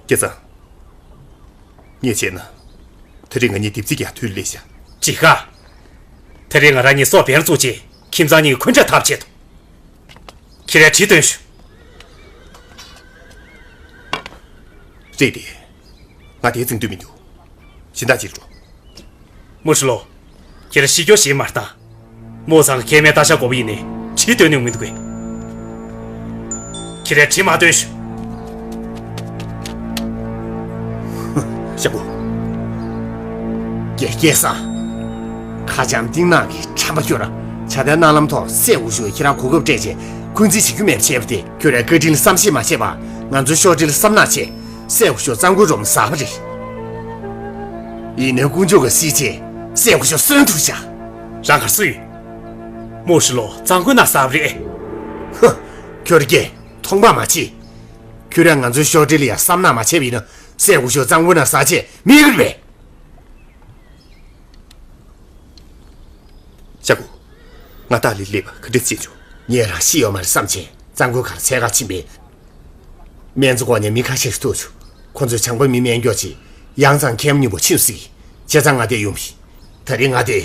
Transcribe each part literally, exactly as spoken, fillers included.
སྐལ་བཟང་། ངས་བྱས་ན། དེ་རིང་ང་གཉིས་དེབ་རྩིས་ཀྱང་དུས་ལས་བཞག་ཅི་ཧ། དེ་རིང་ང་རང་གཉིས་སོ་བེར་བཙུགས་རྗེས་ཁྱིམ་ཚང་གཉིས་ཀྱི་འཁོན་འགྲས་ཐབས་ཆེད་དུ། ཁྱེད་རང་གྲི་སྟོན་ཤོག་རེད་དེ། ང་དེའི་འཛིང་འདོད་མི་འདུག་གཞན་དག་ཅིག་འགྲོ། མུ་ཧྲི་ལོ། ཁྱེད་རང་ཤི་སྐྱོ་ཞིག་མ་བཏང་། མོ་ཚང་གི་སྐྱེས་མའི་རྟ་ཤ་གོ་བ་ཡིན་ནའི་གྲི་སྟོན་ནུས་མི་འདུག་གས། ཁྱེད་རང་གྲི་མ་སྟོན་ཤོག་ཤ་བོ། ཀྱེ་སྐལ་བཟང་། ཁ་འཇམ་གཏིང་ནག་གི་ཁྲམ་པ་ཁྱོད་རང་། ཆ་དན་སྣ་ལམ་ཐོག་སྲས་སྐུ་ཞབས་ཁྱེད་རང་གོ་སྐབས་སྤྲད་བྱས་འཁོན་འཛིན་བྱེད་རྒྱུ་མེད་པ་བྱས་པ་དེ། ཁྱོད་རང་བཀའ་དྲིན་ལ་བསམ་ཤེས་མ་བྱས་པ། ང་ཚོའི་ཤོག་དྲིལ་ལ་བསམ་ནག་བྱས། སྲས་སྐུ་ཞབས་གཙང་པོའི་སྒྲོམ་ཟག་པ་རེད། ཡིན་ནའི་དཀོན་མཆོག་གིས་གཟིགས་བྱས་སྲས་སྐུ་ཞབས་གསོན་ཐུབ་བཞག་རང་གར་སུ་ཡོད། མུ་ཧྲི་ལོ་གཙང་པོའི་ནང་ཟག་པ་རེད། ཧུ། ཁྱོད་ཀྱིས་མཐོང་པ་མ་བྱེད། ཁྱོད་རང་ང་ཚོའི་ཤོག་དྲིལ་ལ་ཡང་བསམ་ནག་མ་བྱས་པ་ཡིན་ན། སྲས་སྐུ་ཞབས་གཙང་པོའི་ནང་ཟག་བྱས་མི་ཡོང་གི་རེད་པས། ཤ་བོ། ང་ཏཱ་ལི་སླེབས་པ་ག་འདྲ་བྱེད་བྱུང་། ངས་རང་ཤི་ཡོད་མ་རེད་བསམ་བྱས་གཙང་པོའི་ཁར་འཚོལ་གར་ཕྱིན་པས། སྨན་རྩིས་སྐོར་ནས་མི་ཁ་ཤས་ཤིག་ཐུག་བྱུང་། ཁོ་ཚོས་བྱང་པ་མི་སྨན་སྐྱོར་ཆེད་ཡང་ཚང་མཁལ་མ་གཉིས་པོ་ཁྱིམ་དུ་བསྐྱལ། བྱས་ཙང་ང་འདིར་ཡོང་བ་ཡིན། དེ་རིང་ང་འདིར་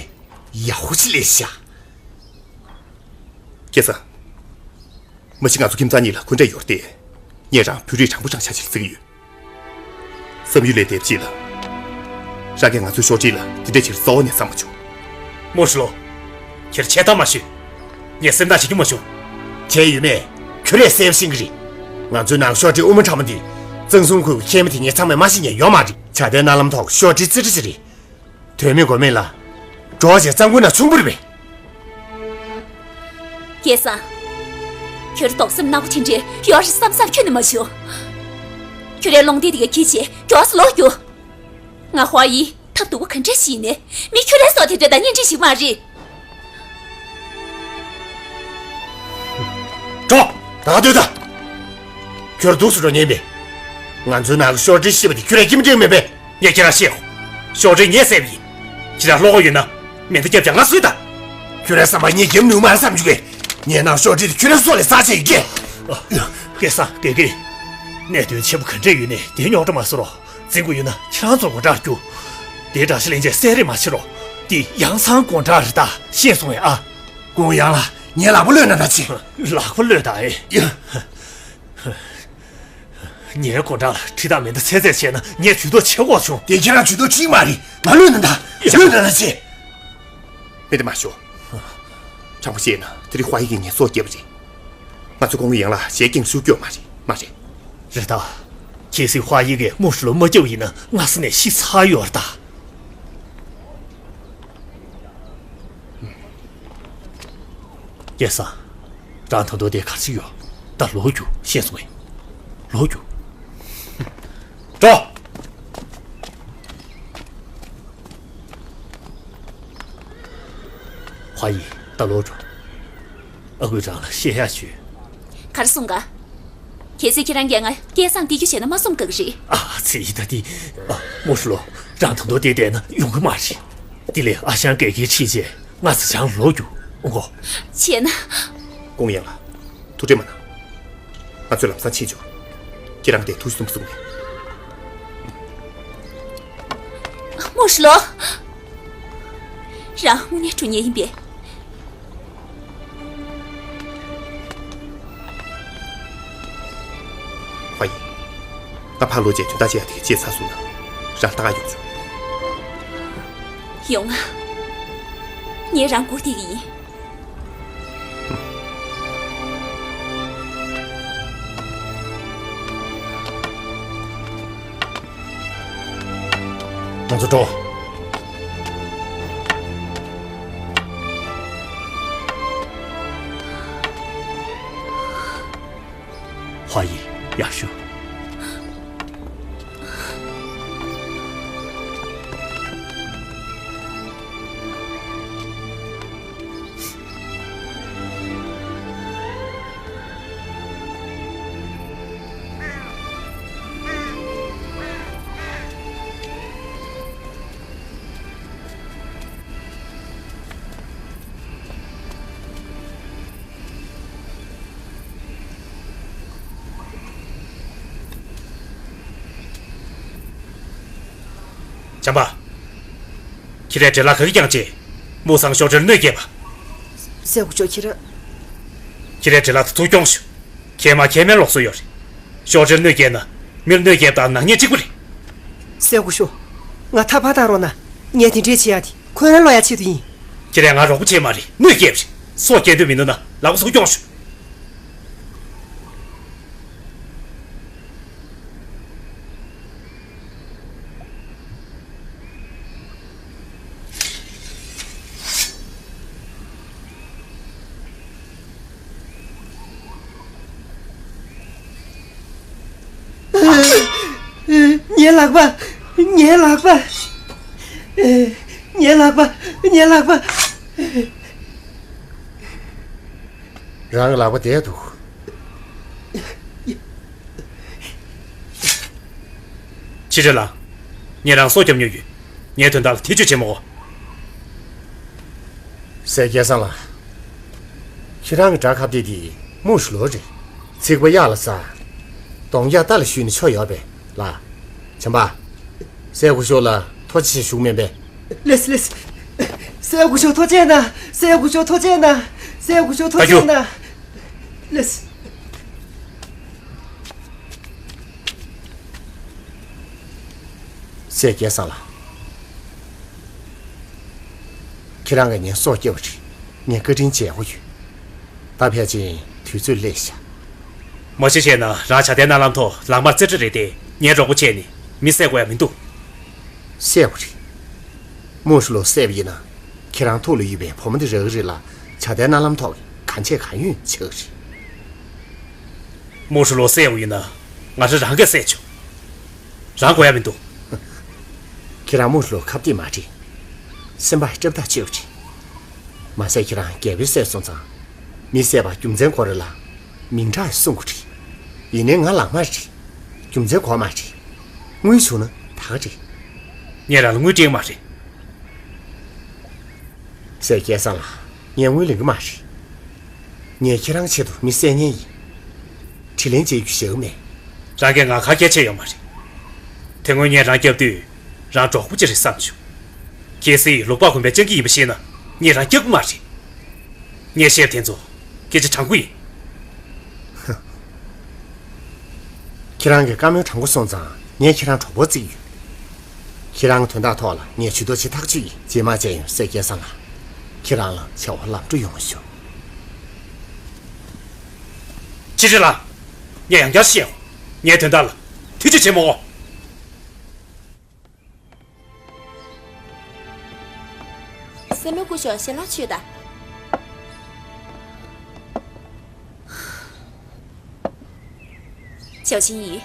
ཡག་པོ་ཞིག་སླེབས་ཤག་སྐལ་བཟང་། མ་གཞི་ང་ཚོ་ཁྱིམ་ཚང་གཉིས་ལ་འཁོན་འགྲས་ཡོད་རེད་དེ། ངས་རང་བོད་རིགས་དྲང་པོ་དྲང་བཞག་ཅིག་ལ་བརྩི་གི་ཡོད། བསམ་ཡུལ་ལས་འདས་པ་ཅིག་ལ། རང་གིས་ང་ཚོའི་ཤོག་དྲིལ་ལ་དེ་འདྲ་ཅིག་རྩ་བ་ནས་བསམ་མ་བྱུང་། མུ་ཧྲི་ལོ། ཁྱེད་ཆེ་ཐག་མ་ཆོད། ངས་སེམས་ཐག་བྱེད་རྒྱུ་མ་བྱུང་། བྱས་ཡོད་མེད་ཁྱོད་རས་གསལ་པོ་ཤེས་ཀྱི་རེད། ང་ཚོའི་ནང་ཤོག་དྲིལ་དབུ་མ་ཕྲ་མོ་འདི་གཙང་གསུམ་ཁུལ་གྱི་མཁལ་མ་དེ་ངས་ཚང་མས་མ་ཤེས་མཁན་ཡོད་མ་རེད། ཆ་དན་སྣ་ལམ་ཐོག་ཤོག་དྲིལ་རྩིས་ཁྲ་ཅིག་རེད། དོན་མེད་དགོས་མེད་ལ། གྲོགས་བྱས་གཙང་པོའི་ནང་མཚུངས་པོ་རེད་པས། སྐལ་བཟང་། ཁྱོད་རྡོག་སེམས་ནག་པོ་དེ་འདྲའི་ཡོད་རེད་བསམ་བསམ་ཁྱོན་ནས་མ་བྱུང་། ཁྱོད་རའི་ལུང་བསྟན་དེ་ག་གིས་བྱས་མགྱོགས་སུ་ལོག་རྒྱུ། ང་ཧྭ་ཡི་ཐབས་སྡུག་པོ་ག་འདྲ་ཞིག་ཡིན་ནའི་མི་ཁྱོད་རའི་སྲོག་དེ་འདྲ་དང་གཉེན་སྒྲིག་ཞིག་མ་རེད། འགྲོ། ད་སྡོད་ད། ཁྱོད་ར་འདུག་སེ་འགྲོ་ཉན་པས། ང་ཚོའི་ནང་གི་ཤོག་དྲིལ་ཤེས་པ་དེ་ཁྱོད་ར་ཁྱིམ་དྲན་མེད་པས། ངས་ཁྱེད་རང་བཤད་ཡོང་། ཤོག་དྲིལ་ངས་བསད་པ་ཡིན། ཁྱེད་རང་བློ་ཁོག་ཡོད་ན་མེ་མདའ་རྒྱབ་ཀྱང་ང་གསོད་ད། ཁྱོད་རའི་བསམ་པ་ངས་རྒྱབ་ནུས་མ་རེད་བསམ་བྱུང་གས། ངའི་ནང་ཤོག་དྲིལ་དེ་ཁྱོད་རའི་སྲོག་ལས་རྩ་ཆེ་ཡིན་གས། སྐལ་བཟང་། དགེ་རྒན། གནད་དོན་ཆེན་པོ་ག་འདྲས་ཡོད་ནའི་དེ་རྙོག་དྲ་མ་བཟོ་རོགས། འཛིང་དགོས་ཡོད་ན་ཁྱེད་རང་ཚོ་དགོང་དག་རྒྱུགས། དེའི་དགྲ་ཤ་ལེན་བྱས་བསད་རེས་མ་བྱེད་རོགས། དེ་ཡང་ཚང་དགོང་དག་རེད་ད། ཤེས་སོང་ངས་ཨ། ཀུང་ཡང་ལགས། ངའི་ལག་པ་གློད་ན་ད་ཅི། ལག་པ་གློད་ད་ཨེ། ཡ། ངས་དགོང་དག་ལ་གྲི་དང་མེ་མདའ་ཚད་ཚད་བྱས་ན་ངས་ཇུས་གཏོགས་བྱེད་དགོས་བྱུང་། དེ་ཁྱེད་རང་ཇུས་གཏོགས་བྱེད་མ་རེད། ང་གློད་ན་ད། ཡ། གློད་ན་ད་ཅི། མེད་དེ་མ་ཤོག་དྲང་པོ་བཤད་ན་དེ་རིང་ཧྭ་ཡི་གིས་ངའི་སྲོག་བསྐྱབས་པ་རེད། ང་ཚོ་ཀུང་ཡང་ལགས་ཞལ་སྐྱིན་ཞུ་སྐྱོ་མ་རེད། མ་རེད། རེད་ད། གལ་སྲིད་ཧྭ་ཡི་གིས་མུ་ཧྲི་ལོ་མ་བསྐྱབས་པ་ཡིན་ན་སྔ་ས་ནས་ཤི་ཚར་ཡོད་རེད་ད། སྐལ་བཟང་། རང་ད་དུང་དེ་གར་ཞིག་ཡོད། ད་ལོག་རྒྱུགས། ཤེས་སོང་ངས། ལོག་རྒྱུགས། འགྲོ། ཧྭ་ཡི། ད་ལོག་འགྲོ། ཨ་ཁུས་རང་ལ་བཤད་ཡག་ཞུས། ག་རེ་གསུང་ག་གལ་སྲིད་ཁྱེད་རང་གིས་ང་སྐལ་བཟང་སྟེར་རྒྱུ་བྱས་ན་མ་གསུང་དགའ་གི་རེད། ཨ་ཙི་ཡིན་ད་དེ། ཨ། མུ་ཧྲི་ལོ། རང་ད་དུང་དེ་བསྡད་ན་ཡོང་གི་མ་རེད། དེ་ལས་ཨ་ཞང་དགེ་རྒན་ཁྲིད་བྱས་ང་ཚོ་བྱང་ལོག་རྒྱུགས་འོང་གོ། བྱས་ན། ཀུང་ཡང་ལགས། ཐུགས་ཁྲལ་མ་གནང་། ང་ཚོས་ལམ་སང་ཕྱིན་ཆོག་ཁྱེད་རང་དེ་ཐུགས་སུན་པོ་གསུངས་ནས། མུ་ཧྲི་ལོ། རང་དངོས་གནས་འགྲོ་མཁན་ཡིན་པས། ཧྭ་ཡི། ང་ཕར་ལོག་རྗེས་དོན་དག་ཅིག་ཡང་དེ་ག་བྱས་ཚར་སོང་ན་རང་ད་ག་ཡོང་ཆོག་ཡོང་ང་། ངས་རང་སྒུག་བསྡད་ཀྱི་ཡིན། ང་ཚོ་འགྲོ། ཧྭ་ཡི། ཡར་ཞུ། བྱམས་པ། ཁྱེད་རའི་འདྲེ་ལག་ག་གི་རྐྱང་བྱས། མུ་སང་ཤོག་དྲིལ་གནོད་སྐྱེལ་བ། སྲས་སྐུ་ཞབས་ཁྱེད་ར། ཁྱེད་རའི་འདྲེ་ལག་ད་ཐུག་སྐྱོང་ཞུ། ཁྱེད་མ་ཁྱེད་མེད་ལོག་སོ་ཡོད་རེད། ཤོག་དྲིལ་གནོད་སྐྱེལ་ན་མིར་གནོད་སྐྱེལ་དང་ནག་ཉེས་གཅིག་པ་རེད། སྲས་སྐུ་ཞབས། ང་ཐབས་ཕར་བཏང་རོགས་གནང་། ངས་དེ་འདྲས་བྱེད་ཡ་དེ་ཁོ་རང་ལོ་ཡ་ཆེད་དུ་ཡིན། ཁྱེད་རས་ང་རོགས་པ་བྱེད་མ་རེད། གནོད་སྐྱེལ་བ་རེད། སྲོག་སྐྱེལ་འདོད་མི་འདུག་ན་ལག་པ་ཐུག་སྐྱོང་ཞུ། ངའི་ལག་པ། ངའི་ལག་པ། ངའི་ལག་པ། ངའི་ལག་པ། རང་གི་ལག་པ་བསྡད་འདུག་ཕྱི་དྲོ་ལ། ངས་རང་སྲོག་སྐྱོབ་མྱོང་ཡོད། ངའི་དོན་དག་ལ་ཐེ་ཇུས་བྱེད་མ་དགོས། སྲས་སྐལ་བཟང་ལགས། ཁྱེད་རང་གི་དགྲ་ཁ་གཏད་དེ་མུ་ཧྲི་ལོ་རེད། ཚིག་པ་གཡག་ལ་ཟ། གདོང་རྒྱག་རྟ་ལ་གཞུས་ནས་ཆོ་ཡོད་པས་ལ། བྱམས་པ། སྲས་སྐུ་ཞབས་ལ་ཐུགས་རྗེ་ཆེ་ཞུ་གི་མིན་པས། ལགས་སོ་ལགས་སོ། སྲས་སྐུ་ཞབས་ཐུགས་རྗེ་གནང་། སྲས་སྐུ་ཞབས་ཐུགས་རྗེ་གནང་། སྲས་སྐུ་ཞབས་ཐུགས་རྗེ་གནང་། ལགས་སོ། སྲས་སྐལ་བཟང་ལགས། ཁྱེད་རང་གིས་ངའི་སྲོག་སྐྱོབ་པ་རེད། ངས་བཀའ་དྲིན་འཇལ་དགོས་ཡོད། ད་ཕལ་ཆེར་དུས་ཚོད་སླེབས་ཤག་མ་གཞི་བྱས་ན་རང་བྱ་དེ་ནང་ལམ་ཐོག་ལག་དམར་རྩེ་གྲ་རེད་དེ། ངའི་རོགས་པ་བྱས་ནས་མི་བསད་དགོས་ཡ་མི་འདུག་བསད་དགོས་རེད། མུ་ཧྲི་ལོ་བསད་པ་ཡིན་ན། ཁྱེད་རང་ཐུགས་ལ་ཡོད་པའི་བུ་མོ་དེ་རག་གི་རེད་ལ། བྱ་དེ་ནང་ལམ་ཐོག་གི་གང་བྱེད་གང་ཡོད་ཆགས་གི་རེད། མུ་ཧྲི་ལོ་བསད་དགོས་ཡིན་ན། ང་རང་རང་གིས་བསད་ཆོག་རང་དགོས་ཡ་མི་འདུག་ཁྱེད་རང་མུ་ཧྲི་ལོ་ཁ་གཏད་མ་དྲན། སེམས་པ་སྐྲག་ཐག་ཆོད་པ་རེད། མ་ཟད་ཁྱེད་རང་རྒྱལ་པོའི་སྲས་སོང་ཙང་། མི་བསད་པ་རྒྱུ་མཚན་དགོས་རེད་ལ། མིང་གྲགས་སྲུང་དགོས་རེད། ཡིན་ནའི་ང་ལག་དམར་རེད། རྒྱུ་མཚན་དགོས་མ་རེད། དངུལ་བྱུང་ན་ད་ག་རེད། ངས་རང་ལ་དངུལ་སྤྲད་མ་རེད། སྲས་སྐལ་བཟང་ལགས། ངས་དངུལ་ལེན་གི་མ་རེད། ངས་ཁྱེད་རང་ཆེད་དུ་མི་བསད་མཁན་ཡིན། དྲིན་ལན་འཇལ་རྒྱུ་ཞིག་མེད། རང་གིས་ང་ག་སྐད་ཆ་ཡོད་མ་རེད། དེ་སྔོན་ངས་རང་སྐྱོབ་དུས། རང་གྲོགས་པོ་ཅིག་རེད་བསམ་བྱུང་། གལ་སྲིད་ལུག་པགས་གོན་པའི་སྤྱང་ཀི་ཡིན་པ་ཤེས་ན། ངས་རང་སྐྱོབ་གི་མ་རེད། ངས་བཤད་པ་དེ་ཚོ་སྐད་ཆ་དྲང་པོ་ཡིན། ཁྱེད་རང་གིས་བཀའ་མོལ་དྲང་པོ་སོང་ཙང་ངས་ཁྱེད་རང་གྲོགས་པོ་བརྩི་གི་ཡོད། ཁྱེད་རང་གི་དོན་དག་ཐོག་ལ་ངས་ཇུས་གཏོགས་བྱེད་ཐག་ཆོད་ཡིན། རྗེས་མ་མཇལ་ཡོང་། སྲས་སྐལ་བཟང་ལགས། ཁྱེད་རང་ལ་བྱ་བ་ལམ་འགྲོ་ཡོང་བ་ཤོག་ཕྱི་དྲོ་ལ། ངས་ཡང་བསྐྱར་བཤད་ཡོང་། ངའི་དོན་དག་ལ་ཐེ་ཇུས་བྱེད་མ་དགོས། སྲས་མོ་སྐུ་ཞབས་ཞལ་ལག་མཆོད་དང་། ཞའོ་ཆིན་ཡི།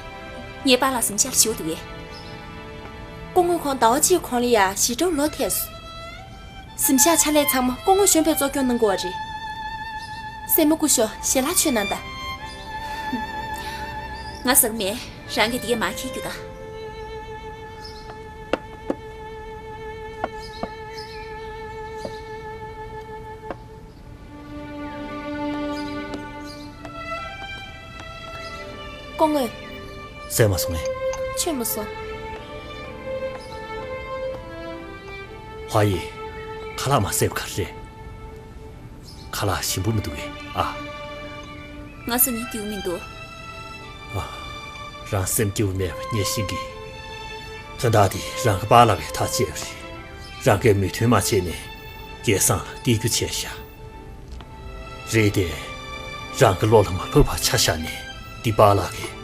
ངའི་པཱ་ལགས་གཟིམ་ཤག་ལ་བཞུགས་འདུག་གས། སྐུ་ངོ་ཁོང་ཟླ་བ་གཅིག་གོང་ལ་ཡ་ཞི་ཀྲོའུ་ལོག་ཐལ་སོང་། གཟིམ་ཤག་ཕྱག་ལས་ཚང་མ་སྐུ་ངོ་གཞོན་པས་གཙོ་སྐྱོང་གནང་དགོས་པ་རེད། སྲས་མོ་སྐུ་ཞབས་ཞལ་ལག་མཆོད་གནང་དང་། ང་ཟ་གི་མེད། རང་གིས་འདི་གས་མར་འཁྱེར་རྒྱུགས་དང་། སྐུ་ངོ། བཟས་མ་སོང་ངས། མཆོད་མ་སོང་། ཧྭ་ཡི། ཁ་ལག་མ་བཟས་པ་ག་རེ་རེད། ཁ་ལག་ཞིམ་པོ་མི་འདུག་གས་ཨ། ང་སང་ཉིན་སྐྱིད་པོ་མི་འདུག་ཨ། རང་སེམས་སྐྱིད་པོ་མེད་པ་ངས་ཤེས་ཀྱི། དོན་དག་འདི་རང་གི་པཱ་ལགས་ཀྱིས་ཐག་བཅད་པ་རེད། རང་གིས་མོས་མཐུན་མ་བྱས་ནས་སྐལ་བཟང་ལ་སྟེར་རྒྱུ་བྱས་ཤག་རེད་དེ། རང་གི་བློ་ལ་མ་བབས་པ་ཆ་བཞག་ནས་འདི་པཱ་ལགས་ཀྱིས་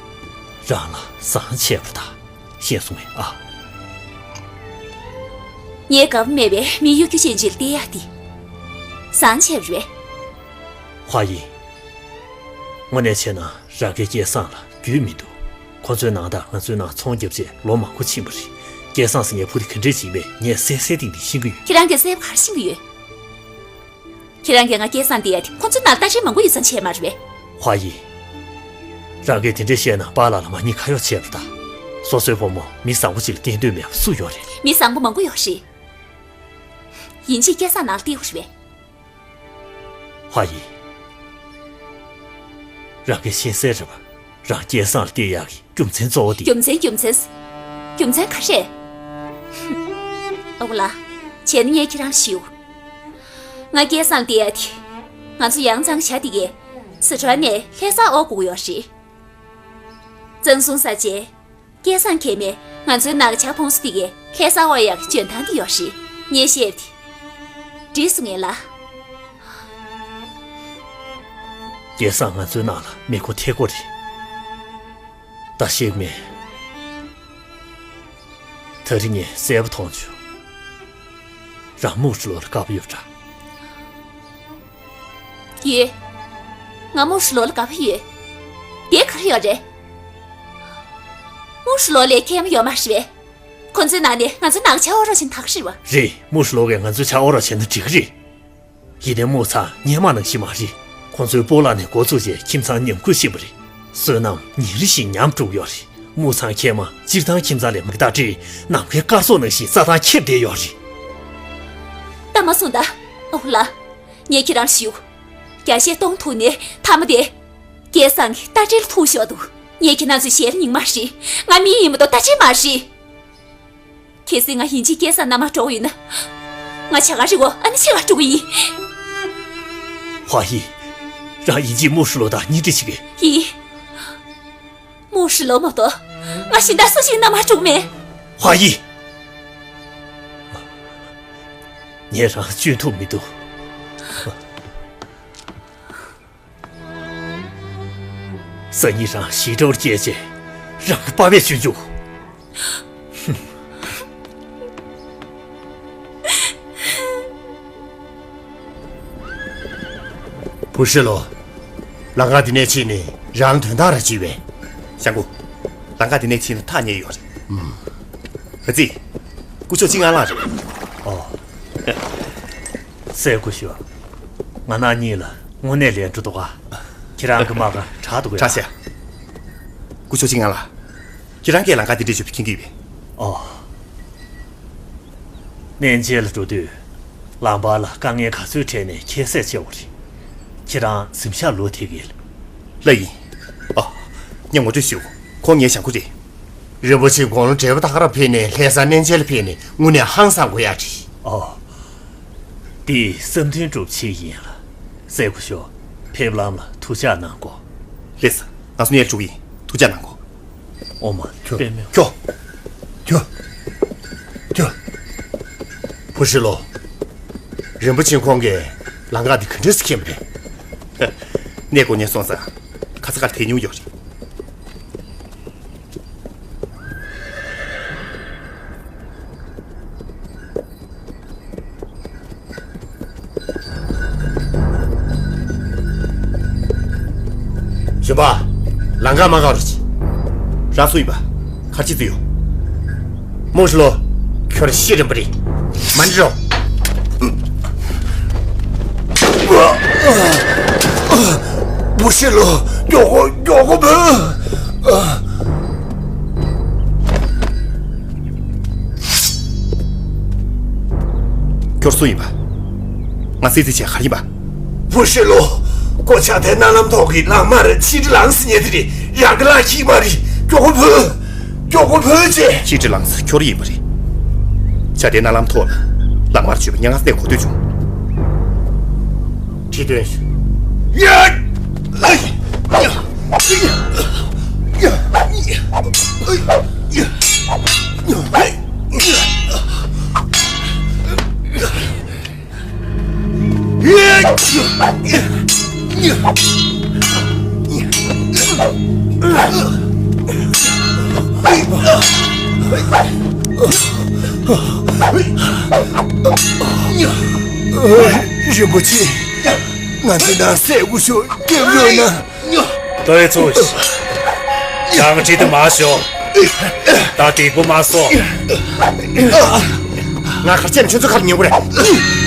རང་ལ་བཟང་བྱས་པ་རེད་ད། ཤེས་སོང་ངས་ཨ། ངས་དགའ་པོ་མེད་པའི་མི་གཡོ་སྒྱུ་ཅན་ཅིག་ལ་སྟེར་ཡ་དེ། བཟང་བྱས་པ་རེད། ཧྭ་ཡི། དངོས་གནས་བྱས་ན་རང་གིས་སྐལ་བཟང་ལ་རྒྱུས་མི་འདུག་ཁོ་ཚོའི་ནང་དང་ང་ཚོའི་ནང་ཚོང་བརྒྱབ་རྗེས་ལོ་མང་པོ་ཕྱིན་པ་རེད། སྐལ་བཟང་ཟེར་མཁན་བུ་དེ་ག་འདྲས་ཅིག་ཡིན་པས་ངས་གསལ་གསལ་ཏིག་ཏིག་ཤེས་ཀྱི་ཡོད། ཁྱེད་རང་གིས་གསལ་པོ་ག་རེ་ཤེས་ཀྱི་ཡོད། ཁྱེད་རང་གིས་ང་སྐལ་བཟང་སྟེར་ཡ་དེ་ཁོ་ཚོའི་ནང་ལ་ལྟ་བཤལ་མང་པོ་ཡོད་ཙང་བྱས་མ་རེད་པས། ཧྭ་ཡི། རང་གིས་དེ་འདྲས་བཤད་ན་པཱ་ལགས་ལ་མ་ཉེས་ཁ་གཡོགས་བྱས་པ་རེད་ད། སོ་སོའི་བུ་མོ་མི་བཟང་པོ་ཅིག་ལ་སྟེར་འདོད་མེད་པ་སུ་ཡོད་རེད། མི་བཟང་པོ་མང་པོ་ཡོད་རེད། ཡིན་གཅིག་སྐལ་བཟང་ནང་ལ་སྟེར་དགོས་རེད་པས། ཧྭ་ཡི། རང་གིས་ཤེས་གསལ་རེད་པ། རང་སྐལ་བཟང་ལ་སྟེར་ཡག་གི་རྒྱུ་མཚན་གཙོ་བོ་དེ། རྒྱུ་མཚན། རྒྱུ་མཚན། རྒྱུ་མཚན་ག་རེ་རེད། ཨོ་ལགས། བྱས་ན་ངས་ཁྱེད་རང་ཞུ། ང་སྐལ་བཟང་བསྡད་ཡ་དེ། ང་ཚོ་ཡང་གཙང་བྱ་དེ་གས་སི་ཁྲོན་ནས་ལྷ་སར་འོང་དགོས་ཡོད་རེད། གཙང་སྲུང་ས་ཆའི་སྐལ་བཟང་མཁན་མོས་ང་ཚོའི་ནག་ཆ་ཕོངས་ས་དེ་གས་ལྷ་སར་འོང་ཡག་གི་འཇོན་ཐང་དེ་ཡོད་རེད། ངས་བཤད་དེ། འགྲིག་སོང་ངས་ལ། སྐལ་བཟང་ང་ཚོའི་ནང་ལ་མི་མགོ་མཐེ་མགོ་རེད། ད་ཤེས་མེད། ད་རིང་ངས་གསལ་པོ་མཐོང་བྱུང་། རང་མུ་ཧྲི་ལོ་ལ་དགའ་པོ་ཡོད་འདྲ། ཡོད། ང་མུ་ཧྲི་ལོ་ལ་དགའ་པོ་ཡོད། དེ་ག་རེ་ཡོད་རེད། མུ་ཧྲི་ལོ་ལས་མཁལ་མ་ཡོད་མ་རེད་པས། ཁོ་ཚོའི་ནང་ནས་ང་ཚོའི་ནང་ཆ་ཨོ་རོགས་བྱེད་ན་ད་ག་རེད་པ། རེད། མུ་ཧྲི་ལོ་གིས་ང་ཚོའི་ཆ་ཨོ་རོགས་བྱས་ན་འགྲིག་གི་རེད། ཡིན་ནའི་མུ་ཚང་སྔོན་མ་ནང་བཞིན་མ་རེད། ཁོང་ཚོས་སྤོ་ལགས་ནས་འགོ་བཙུགས་རྗེས་ཁྱིམ་ཚང་ཉམས་རྒུད་ཕྱིན་པ་རེད། བསོད་ནམས་ཉིན་རེ་བཞིན་ཉམས་འགྲོ་གི་ཡོད་རེད། མུ་ཚང་མཁལ་མ་སྤྱིར་བཏང་ཁྱིམ་ཚང་ལས་མི་འདའ་འདྲ་ནམ་མཁའི་སྐར་ཚོགས་ནང་བཞིན་རྩྭ་ཐང་ཁེབས་བསྡད་ཡོད་རེད། ད་མ་གསུངས་ད། ཨོ་ལགས། ངས་ཁྱེད་རང་ཞུ། རྒྱ་ཤེད་གཏོང་ཐུབ་ནའི་མཐའ་མ་དེ། སྐལ་བཟང་གི་རྟ་དྲེལ་ཐུག་ཤོག་འདུག་ངས་ཁྱེད་རང་ཚོའི་ཞལ་རྙིང་མ་རེད། ང་མི་ཡིན་མ་གཏོགས་རྟ་དྲེལ་མ་རེད། གལ་སྲིད་ང་ཡིན་གཅིག་སྐལ་བཟང་མནའ་མར་འགྲོ་གི་ཡོད་ན། ང་བྱ་དགའ་རི་བོ་ཨ་ནི་ཕྱེད་ཀ་སྤྲོད་ཀྱི་ཡིན། ཧྭ་ཡི། རང་ཡིན་གཅིག་མུ་ཧྲི་ལོ་དང་གཉེན་སྒྲིག་བྱེད་ཀྱི། ཡིན། མུ་ཧྲི་ལོ་མ་གཏོགས་ང་གཞན་དག་སུ་ཞིག་མནའ་མར་འགྲོ་གི་མེད། ཧྭ་ཡི། ངས་རང་སྐྱོན་ཐུབ་མི་འདུག་སང་ཉིན་རང་ཞི་ཀྲོར་སྐྱེལ་རྗེས་རང་གི་པ་ཕས་སྐྱོན་བཅུག་བུ་ཧྲི་ལོ། ལམ་ཁ་འདི་ནས་ཕྱིན་ནས་རང་དོན་དག་ར་བྱེད་པས། ཞང་གུ། ལམ་ཁ་འདི་ནས་ཕྱིན་ན་ཐག་ཉེ་ཡོད་རེད། ཨ་ཙི། སྐུ་ཞབས་ཅིན་ཨན་ལགས་རེད། ཨོ། སྲས་སྐུ་ཞབས། ང་རང་གཉིས་ལ་དངོས་གནས་ལན་འགྲོ་འདུག་ག་ཁྱེད་རང་གི་མ་ག་དྲག་འདུག་ག་ཁྲ་ཤ། སྐུ་ཞབས་ཅིན་ཨན་ལགས། ཁྱེད་རང་གིས་ལམ་ཁ་འདི་འདྲ་ཞིག་མཁྱེན་གྱི་ཡོད་པས། ཨོ། གནས་མཇལ་ལ་འགྲོ་དུས། ལམ་བར་ལ་དཀའ་ངལ་ག་ཚོད་འཕྲད་ནས་ཁྱད་བསད་ཆེ་བ་རེད། ཁྱེད་རང་གཟིམ་ཤག་ལོག་ཐེབས་ཀྱི་ལགས་ཡིན། ཨ། ངས་ངོ་སྤྲོད་ཞུ། ཁོང་ངའི་ཞང་ཁུ་རེད། རིན་པོ་ཆེ་དགུང་ལོ་བགྲེས་པོ་ད་ག་རང་ཕེབས་ནས་ལྷ་སར་གནས་མཇལ་ལ་ཕེབས་ནས་དངོས་གནས་ཧང་སང་དགོས་ཡ་རེད། ཨོ། འདི་བསམ་དོན་སྒྲུབ་ཆེད་ཡིན་ལགས། སྲས་སྐུ་ཞབས། ཕེབས་ལམ་ལ་ཐུགས་ཅག་གནང་དགོས། ལགས་སོ། ང་ཚོ་གནས་ལ་འགྲོ་གི་ཡིན། ཐུགས་ཅག་གནང་དགོས། ཨོ་མ། ཁྱོ། པདྨེ། ཁྱོ། ཁྱོ། ཁྱོ། བུ་ཧྲི་ལོ། རིན་པོ་ཆེ་ཁོང་གིས་ལམ་ཁ་འདི་ག་འདྲས་སེ་མཁྱེན་པ་རེད། གནས་སྐོར་ནས་སོང་ཙང་ཁ་ས་ཁར་ཐེངས་ཉུང་ཡོད་རེད། གཞོན་པ། ལམ་ཁ་མ་བཀག་རོགས་གྱིས། རང་སུ་ཡིན་པ། ག་རེ་བྱེད་རྩིས་ཡོད། མུ་ཧྲི་ལོ། ཁྱོད་ཤི་རན་པ་རེད། མ་འདྲི་རོགས། མུ་ཧྲི་ལོ། མགྱོགས་པོ། མགྱོགས་པོ་བུད། ཁྱོད་སུ་ཡིན་པ། ང་སྲིད་རྩིས་བྱས་ག་རེ་ཡིན་པ། བུ་ཧྲི་ལོ། ཁོ་ཆ་དེ་རྣ་ལམ་ཐོག་གི་ལག་དམར་ཆི་ཏྲི་ལང་སི་ཉེ་དེ་རེད། ཡང་གི་ལག་ཤིག་མ་རེད། མགྱོགས་པོ་བུད། མགྱོགས་པོ་བུད་ཅེས། ཆི་ཏྲི་ལང་སི་ཁྱོད་ཡིན་པ་རེད། ཆ་དེ་རྣ་ལམ་ཐོག་ལ་ལག་དམར་བྱོས་པ་ཉེ་ང་སྟེ་གོ་ཐོས་བྱུང་། ཁྲི་སྟོན་ཞུ། ཡ། རིན་པོ་ཆེ། ང་ཚོ་ནང་སྲས་སྐུ་ཞབས་སྐྱབས་ཡོད་ན། ལྟོས་ཚུལ་ཞིག་ང་ཁྲིད་དུ་མ་ཤོག་ད་དེ་གོ་མ་སོང་། ང་ཁར་ཆེན་ཁྱོད་ཚོ་ཁར་ཉན་དགོས་རེད།